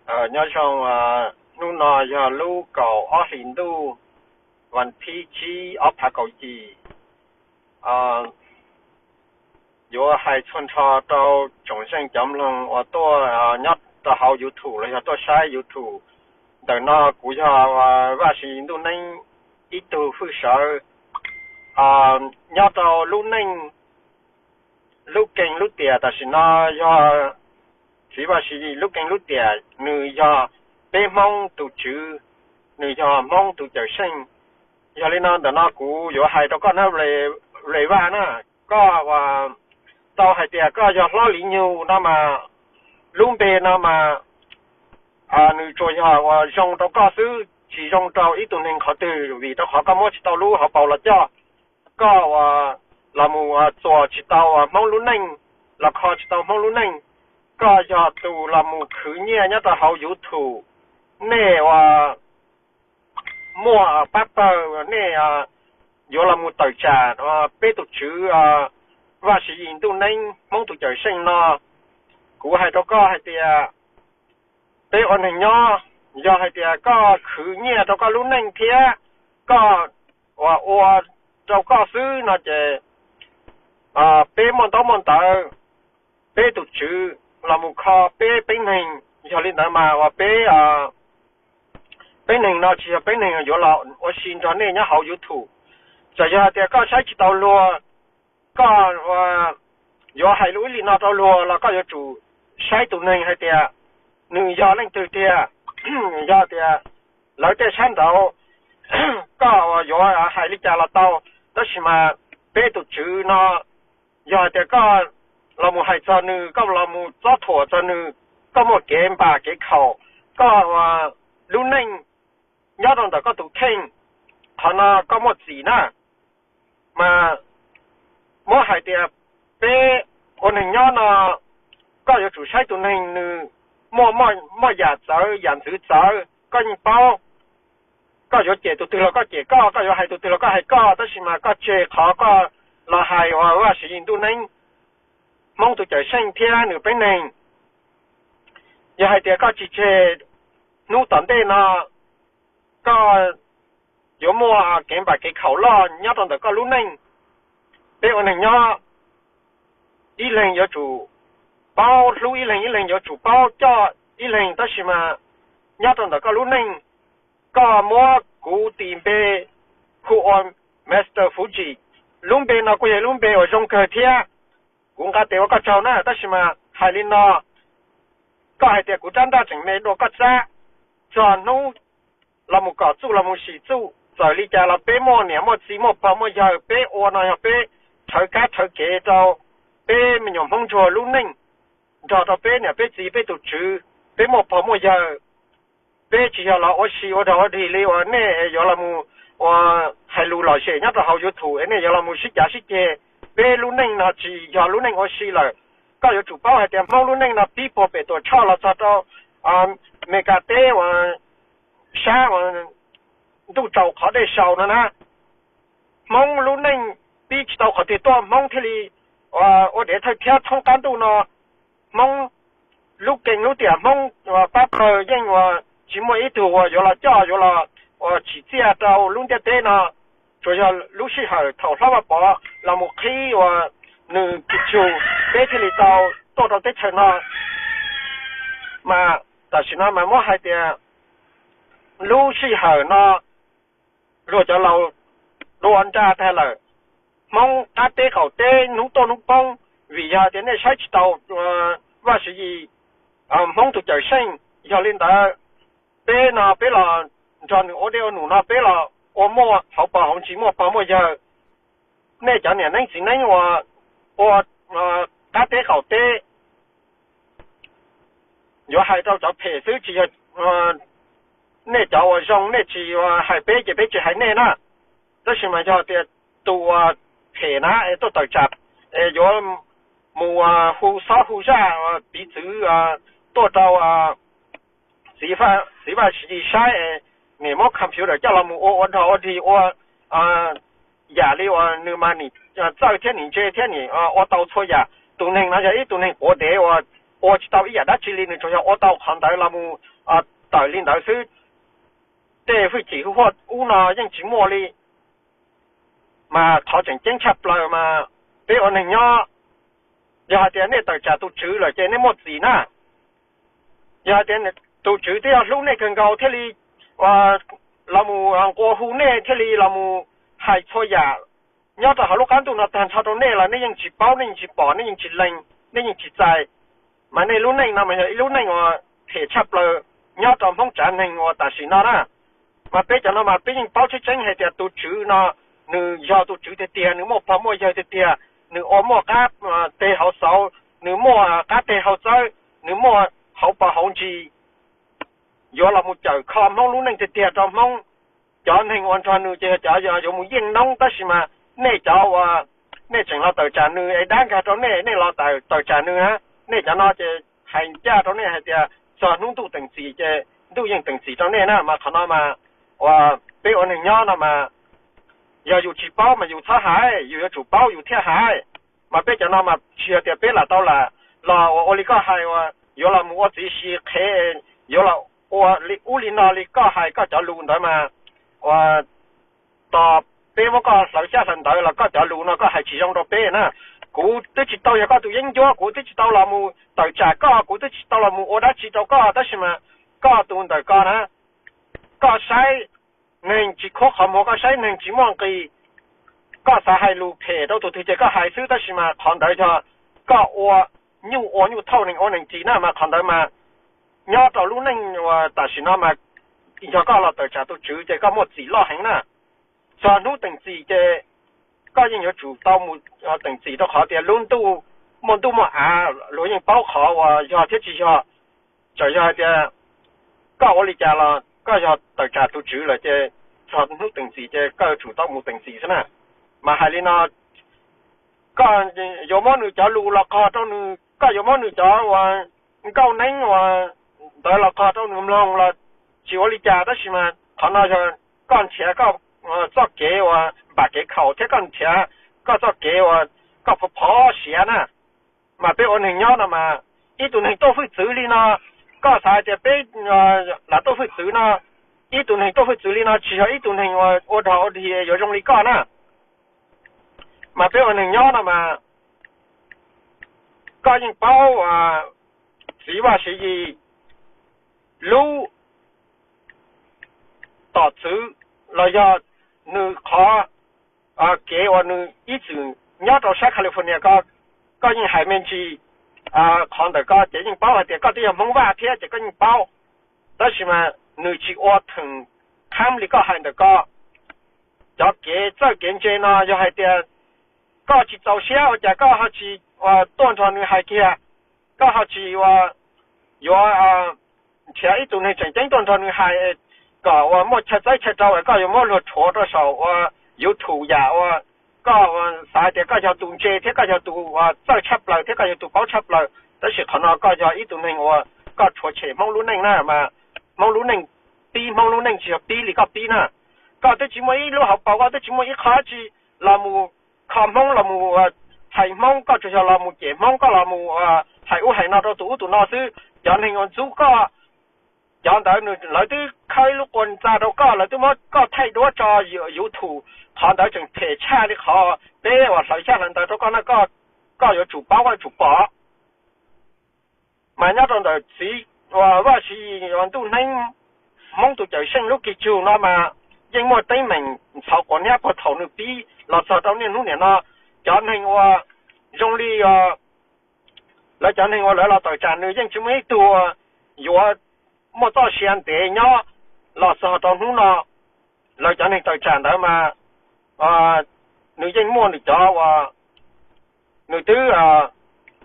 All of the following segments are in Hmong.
Nyob zoo, hnub no yog lub kaum ob hlis ntuj, vas thib tsib ob phav kaum yim. Yuav hais txhua nrho rau tsoom zeej cov mloog uas tuaj nyob rau hauv YouTube los yog tuaj saib YouTube. Ntawm no kuv yog Vaj Siv Ntuj Neeb ib tug hwj sawv nyob rau lub neej, lub keeg lub tiam tam sim no yog txiv Vaj Siv lub keeg lub tiam, nws yog peb Hmoob tus tswv, nws yog Hmoob tus cawm seej. Yog li no ntawm no kuv yuav hais rau koj na, Vaj na, koj tau hais tias koj yog Hlob Liv Nyug no mas, lub npe no mas nws tsuas yog uas zoo rau koj xwb, tsis zoo rau ib tug neeg qhov twg, vim rau qhov koj muab tsis tau lub hauv paus los coj, koj uas los mus txuas tsis tau Hmoob lub neej, los kho tsis tau Hmoob lub neej. Koj yog tus los mus khwv nyiaj nyob rau hauv YouTube, nej uas muaj pab pawg, nej yuav los mus tawm tsam peb tus tswv Vaj Siv Ntuj Neeb Hmoob tus cawm seej no. Kuv hais rau koj hais tias peb ua neeg nyob, yog hais tias koj khwv nyiaj rau koj lub neej thiab koj uas ua rau koj xwb no ces peb muaj ntaub muaj ntawv, peb tus tswv los mus kho peb peeb neeg. Yog li ntawd mas uas peb peeb neeg no tsis yog peeb neeg yuav los ua si nrog nej nyob hauv YouTube. Txawm yog tias koj saib tsis tau luag, koj yuav hais lus ib li no rau luag los koj yuav tsum saib tus neeg hais tias nws yog leej twg tiag. Yog tias lawv tej sab nraud, koj yuav hais li cas los tau, tab sis mas peb tus tswv no, yog tias koj los mus hais txog nws, koj los mus txob thuam txog nws, koj muaj kev npam kev khaum, koj lub neej nyob rau ntawm koj tus kheej, qhov no koj muaj txim na. Mas muab hais tias peb ua neeg nyob no, koj yuav tsum saib tus neeg nws muaj, muaj yam txawv yam ntxwv txawv koj yeej paub. Koj yuav cem tus twg los koj cem koj, koj yuav hais tus twg los koj hais koj, tab sis mas koj tseg qhov koj los hais uas Vaj Siv Ntuj Neeb Hmoob tus cawm seej thiab nws peeb neeg. Yog hais tias koj tsis tseg, hnub tom ntej no koj yuav muaj kev npam kev khaum loj nyob rau ntawm koj lub neej. Peb ua neeg nyob, ib leeg yuav tsum paub hlub ib leeg, ib leeg yuav tsum paub coj ib leeg, tab sis mas nyob rau ntawm koj lub neej, koj muab kuv tis npe hu ua Master Fuji, lub npe no kuj yog lub npe uas zoo kawg thiab, kuv nqa tes ua koj tsaug na, tab sis mas hais li no, koj hais tias kuv rab ntaj tseem me dua koj tsab, txog hnub los mus kom txuj los mus sim txuj, txawm li cas los peb muaj niam muaj txiv muaj pog muaj yawg, peb ua no yog peb rhawv kab rhawv kev rau peb me nyuam Hmoob ntsuag lub neej, nrog rau peb niam peb txiv peb tus tswv, peb muaj pog muaj yawg. Peb tsis yog los ua si ua dog ua dig li uas nej yuav los mus ua hais lus lom zem nyob rau hauv YouTube es nej yuav los mus sib cav sib ceg. Peb lub neej no tsis yog lub neej ua si lawm. Koj yuav tsum paub hais tias Hmoob lub neej no pib puag pem Tuam Tshoj los txog rau Meskas teb uas sab uas ntuj tsaus qhov dej sau no na. Hmoob lub neej pib tsis tau qhov twg tuaj Hmoob thiaj li ua dev thawj thiab thoob qab ntuj no. Hmoob lub keeg lub tiam Hmoob pab pawg yeej uas tsis muaj ib tug uas yuav los coj yuav los uas tsim txiaj rau lub ntiaj teb no. Tsuas yog lub sij hawm thaum Hlob Vaj Pov los mus qhib uas nws kis tsug peb thiaj li tau tuaj rau teb chaws no. Mas tam sim no mas muab hais tias lub sij hawm no luag cov laus dua nra tag lawm. Hmoob qab teb qaum teb hnub tuaj hnub poob, vim yog tias nej saib tsis tau Vaj Siv Yis Hmoob tus cawm seej. Yog li ntawd, peb no peb los nrog nws ua dej ua num no peb los ua muaj hauv paus hauv ntsis muaj pog muaj yawg. Nej cov niam neeb txiv neeb uas ua qab teb qaum teb, yuav hais rau cov phem xwb, tsis yog nej cov uas zoo nej tsis hais peb ces peb tsis hais nej na. Tab sis mas yog tias tus uas phem na es tuaj tawm tsam es yuav mus hu xob hu zaj piv txwv tuaj rau txiv Vaj Siv Yis saib es nim muab computer coj los mus ua ua dog ua dig ua yam li uas nws mas nim txawj thiab nim ntse thiab nim ua tau txhua yam. Tus neeg no yog ib tug neeg quav dev uas ua tsis tau ib yam dab tsi li, nws tsuas yog ua tau qhov ntawd los mus tawm li ntawd xwb. Tej hwj chim hwj huaj ub no yeej tsis muaj li. Mas qhov tseem ceeb tshaj plaws mas peb ua neeg nyob, yog hais tias nej tawm tsam tus Tswv lawm ces nej muaj txim na. Yog hais tias tus Tswv twb yog hlub nej kawg nkaus thiaj li los mus nqua hu nej, thiaj li los mus hais txhua yam nyob rau hauv lub qab ntuj no tag nrho rau nej los nej yeej tsis paub, nej yeej tsis pom, nej yeej tsis lees, nej yeej tsis txais. Mas nej lub neej no mas yog ib lub neej uas phem tshaj plaws nyob rau Hmoob tsav neeg uas tam sim no na. Mas peb cov no mas peb yeej paub tseeb tseeb hais tias tus Tswv no nws yog tus Tswv tiag tiag, nws muaj pog muaj yawg tiag tiag, nws ua muaj qab teg hauv xauv, nws muaj qab teg hauv txawb, nws muaj hauv paus hauv ntsis, yuav los mus cawm kho Hmoob lub neej tiag tiag rau Hmoob. Cov neeg uas nrog nws ces yog cov yuav mus yeej noob, tab sis mas nej cov uas nej tseem los tawm tsam nws es dab nkag rau nej, nej los tawm tsam nws na, nej cov no ces hais ncaj rau nej hais tias txog hnub ntuj teem txim ces ntuj yeej teem txim rau nej na. Mas qhov no mas uas peb ua neeg nyob no mas yog yus tsis paub mas yus txhob hais, yus yuav tsum paub yus thiaj hais. Mas peb cov no mas tsis yog tias peb lam tau lam los ua li koj hais uas yuav los mus ua txiv si qhev, yuav los ua li ub li no li koj hais koj cov lus ntawd mas uas tos peb muab koj hlawv xyab hlawv ntawv los koj cov lus no koj hais tsis zoo rau peb na. Kuv twb tsis tau yog koj tus yeeb ncuab, kuv twb tsis tau los mus tawm tsam koj, kuv twb tsis tau los mus ua dab tsi rau koj, tab sis mas koj tus ntawm ko na, koj saib neeg tsis khuab qhov muag, koj saib neeg tsis muaj nqis, koj xav hais lus phem rau tus twg ces koj hais xwb, tab sis mas qhov ntawd yog koj ua nyuj ua nyuj thauj neeg ua neeg ris na. Mas qhov ntawd mas nyob rau lub neej uas tam sim no mas yog koj los tawm tsam tus Tswv ces koj muaj txim loj heev na. Txog hnub teem txim ces koj yeej yuav tsum tau mus teem txim, rau qhov tias lub ntuj muaj ntuj muaj av, luag yeej paub qhov uas yog thiab tsis yog. Txawm yog hais tias koj ua li cas los koj yog tawm tsam tus Tswv lawm ces txog hnub teem txim ces koj yuav tsum tau mus teem txim xwb na. Mas hais li no, koj yuav muab nws cov lus los qog rau nws, koj yuav muab nws cov uas nkauj neeb uas ntawd los qog rau nws mloog los tsis ua li cas, tab sis mas qhov no yog koj nrhiav koj txoj kev uas npam kev khaum thiab koj nrhiav koj txoj kev uas koj phov phov siav na. Mas peb ua neeg nyob no mas ib tug neeg tuaj hwj txwv li no, koj xav hais tias peb lam tuaj hwj txwv no, ib tug neeg tuaj hwj txwv li no tsis yog ib tug neeg uas ua dog ua dig yuav zoo li koj na. Mas peb ua neeg nyob no mas koj yeej paub txiv Vaj Siv Yis lub tom txwv los yog nws qhov kev uas nws ib txwm nyob rau sab California ko, koj yeej hais me ntsis qhov ntawm ko ces yeej paub hais tias koj twb yog Hmoob Vaj thiab ces koj yeej paub. Tab sis mas nws tsis ua theem khab li koj hais ntawm ko. Cov kev txawj kev ntse no yog hais tias koj tsis txaus siab ua cas koj ho tsis tuaj nrog nws hais kiag, koj ho tsis ua yuav nrhiav ib tug neeg tseem ceeb tuaj nrog nws hais kom uas muaj chaw txawb chaw rau es koj yuav muab luag rhuav rau saum ua YouTube yam uas koj xav hais tias koj yog tus ntse thiab koj yog tus uas txawj tshaj plaws thiab koj yog tus paub tshaj plaws, tab sis qhov no koj yog ib tug neeg uas koj rhuav tshem Hmoob lub neej na mas Hmoob lub neej pib, Hmoob lub neej tsis yog pib li koj pib na. Koj twb tsis muaj ib lub hauv paus, koj twb tsis muaj ib qho tsi los mus kho Hmoob los mus hais Hmoob, koj tsuas yog los mus cem Hmoob, koj los mus hais ub hais no rau tus ub tus no xwb. Cov neeg uas ntxub koj, cov ntawd lawv twb khawb ib lub quas ntxa rau koj, lawv twb muab koj thaij duab tso YouTube. Qhov ntawd tseem phem tshaj li qhov peb uas hlawv xyab hlawv ntawv rau koj na, koj yuav tsum paub, koj yuav tsum pom. Mas nyob rau ntawm txiv uas Vaj Siv Yis uas Ntuj Hneeb, Hmoob tus Cawm Seej lub kis tsug no mas yeej muaj teeb meem ntxhov quav niab puag thaum nws pib los txog rau niaj hnub niam no. Cov neeg uas zoo li lawv cov neeg uas lawv los tawm tsam nws yeej tsis muaj ib tug yuav muaj txoj sia ntev nyob los txog rau hnub no. Lawv cov neeg tawm tsam ntawd mas nws yeej muaj nws cov uas nws twb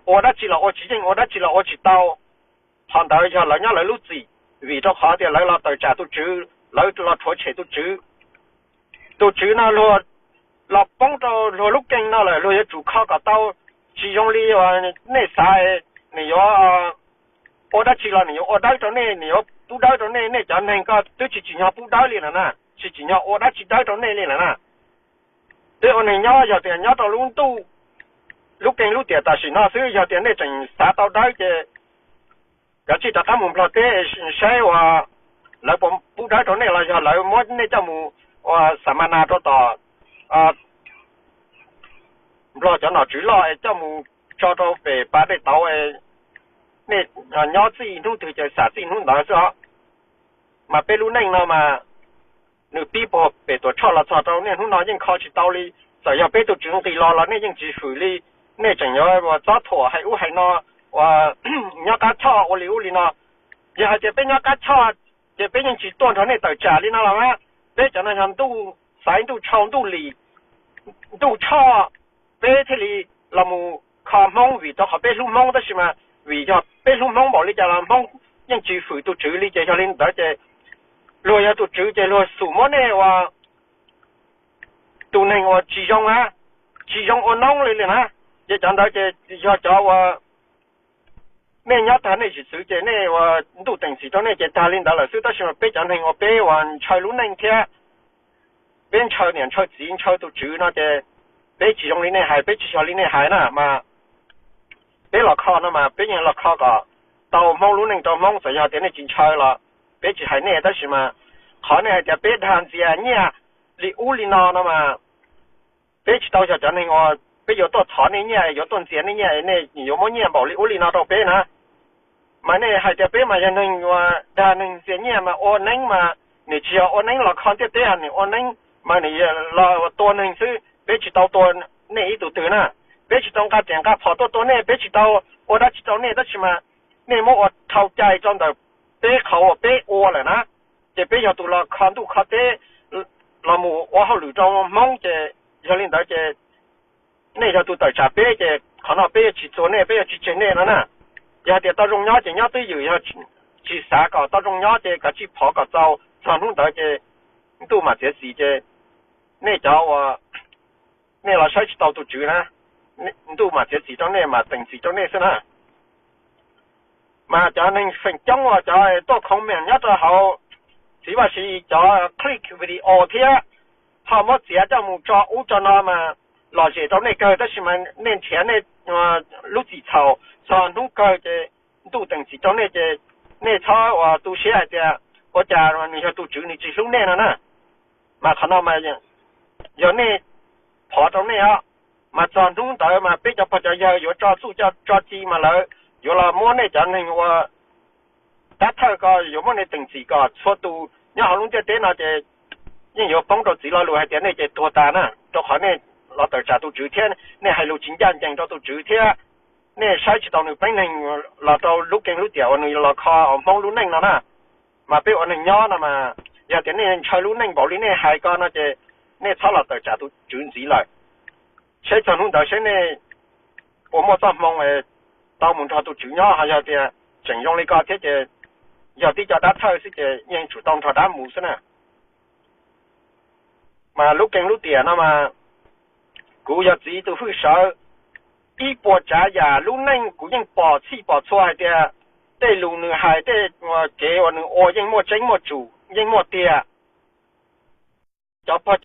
ua dab tsi los ua tsis yeej, ua dab tsi los ua tsis tau. Qhov ntawd yog lawv nyob lawv lub txim, vim rau qhov tias lawv los tawm tsam tus Tswv, lawv los rhuav tshem tus Tswv. Tus Tswv no luag los poob rau luag lub keeg no lawm, luag yuav tsum kho kom tau. Tsis zoo li uas nej xav, nws yuav ua dab tsi los nws yuav ua dawb rau nej, nws yuav pub dawb rau nej. Nej cov neeg ko twb tsis tsim nyog pub dawb li lawm na, tsis tsim nyog ua dab tsi dawb rau nej li lawm na. Peb ua neeg nyob yog tias nyob rau lub ntuj, lub keeg lub tiam tam sim no xwb, yog tias nej tseem xav tau dawb ces Koj tsij rov qab mus Nplog teb saib uas lawv puas pub dawb rau nej los yog lawv muab nej coj mus ua xam mas nas rau tom Nplog cov nom tswv loj es coj mus tso rau pem pas dej tauv, nej nyob txij hnub twg ces xam txij hnub ntawd xwb os. Mas peb lub neej no mas nws pib puag pem Tuam Tshoj los txog rau niaj hnub no yeej kho tsis tau li. Txawm yog peb tus tswv nqis los los nej yeej tsis hwm li. Nej tseem yuav txob thuam hais ub hais no, uas nyob qab choj ua li ub li no. Yog hais tias peb nyob qab choj ces peb yeej tsis tuaj nrog nej tawm tsam li no los mas. Peb cov no yog ntuj xaiv ntuj tshau ntuj lim ntuj tshoj, peb thiaj li los mus kho Hmoob vim rau qhov peb hlub Hmoob, tab sis mas vim yog peb hlub Hmoob npaum li cas los Hmoob yeej tsis hwm tus tswv li. Ces yog li ntawd ces luag yog tus tswv ces luag xum muab nej ua tus neeg uas tsis zoo a, tsis zoo ua noob li li na. Ces cov ntawd ces yog cov uas nej nyob tag nej zim txwv ces nej ua ntuj teem txim rau nej ces tag li ntawd lawm xwb. Tab sis mas peb cov neeg uas peb uas ntshaw lub neej thiab peb ntshaw niam ntshaw txiv ntshaw tus tswv no ces peb tsis zoo li nej hais, peb tsis yog li nej hais na mas. Peb los kho no mas peb yeej los kho kom tau Hmoob lub neej rau Hmoob. Txawm yog tias nej tsis ntshaw los peb tsis hais nej, tab sis mas qhov nej hais tias peb dag ntxias nyiaj li ub li no no mas peb tsis tau yog cov neeg uas peb yuav tuaj thov nej nyiaj, yuav tuaj ntxias nej nyiaj, nej yuav muab nyiaj npaum li ub li no rau peb na. Mas nej hais tias peb mas yog neeg uas dag neeg ntxias nyiaj mas ua neeb mas nws tsis yog ua neeb los kho ntiaj teb, nws ua neeb mas nws los tua neeg xwb, peb tsis tau tua nej ib tug twg na. Peb tsis tau nqa riam nqa phom tuaj tua nej, peb tsis tau ua dab tsi rau nej, tab sis mas nej muab ua dhau cai rau ntawm peb qhov uas peb ua lawm na. Ces peb yog tus los kho ntuj kho teb, los mus ua hauj lwm rau Hmoob, ces yog li ntawd ces nej yog tus tawm tsam peb, ces qhov no peb yuav tsis txuag nej, peb yuav tsis tseg nej no na. Yog hais tias tau zoo nyob ces nyob twj ywm, yog tsis xav kom tau zoo nyob ces koj tsij phov kom txaus, txog hnub ntawd ces ntuj mam txiav txim. Ces nej cov uas nej los saib tsis tau tus tswv na, ntuj mam txiav txim rau nej, mam teem txim rau nej xwb na. Mas cov neeg feem coob uas cov tuaj khoov meem nyob rau hauv txiv Vaj Siv cov click video thiab ho muab txiav coj mus tso ub tso no mas lom zem rau nej kawg, tab sis mas nej nrhiav nej lub txim txhaum txog hnub kawg ces ntuj teem txim rau nej ces nej txhob uas tu siab hais tias ua cas nws yog tus tswv nws tsis hlub nej no na. Mas qhov no mas yog nej phov rau nej os, mas txog hnub ntawd mas peb cov pog cov yawg yuav tso txuj tso ci mas lawv yuav los muab nej cov neeg ua dab thawj ko yuav muab nej teem txim kom txhua tus nyob hauv lub ntiaj teb no ces yeej yuav poob rau txiv lo lus hais tias nej ces tuag tas na, rau qhov nej los tawm tsam tus tswv thiab nej hais lus tsis ncaj ncees rau tus tswv thiab nej saib tsis taus nws peeb neeg los rau lub keeb lub tiam uas nws los kho Hmoob lub neej no na. Mas peb ua neeg nyob no mas yog tias nej ntshaw lub neej npaum li nej hais ko no ces nej txhob los tawm tsam tus tswv ntxiv lawm. Seb txog hnub ntawd seb nej puas muaj txoj hmoo tau mus nrog tus tswv nyob, ho yog tias tseem zoo li ko thiab ces yog tib co dab thawj xwb ces yeej tsum tau nrog dab mus xwb na. Mas lub keeb lub tiam no mas kuv yog txiv tus hwj sawv ib puas tsav yam lub neej kuv yeej pom txhij pom txhua hais tias tej lus nws hais tej kev uas nws ua yeej muaj tseeb muaj tsum yeej muaj tiag. Cov pog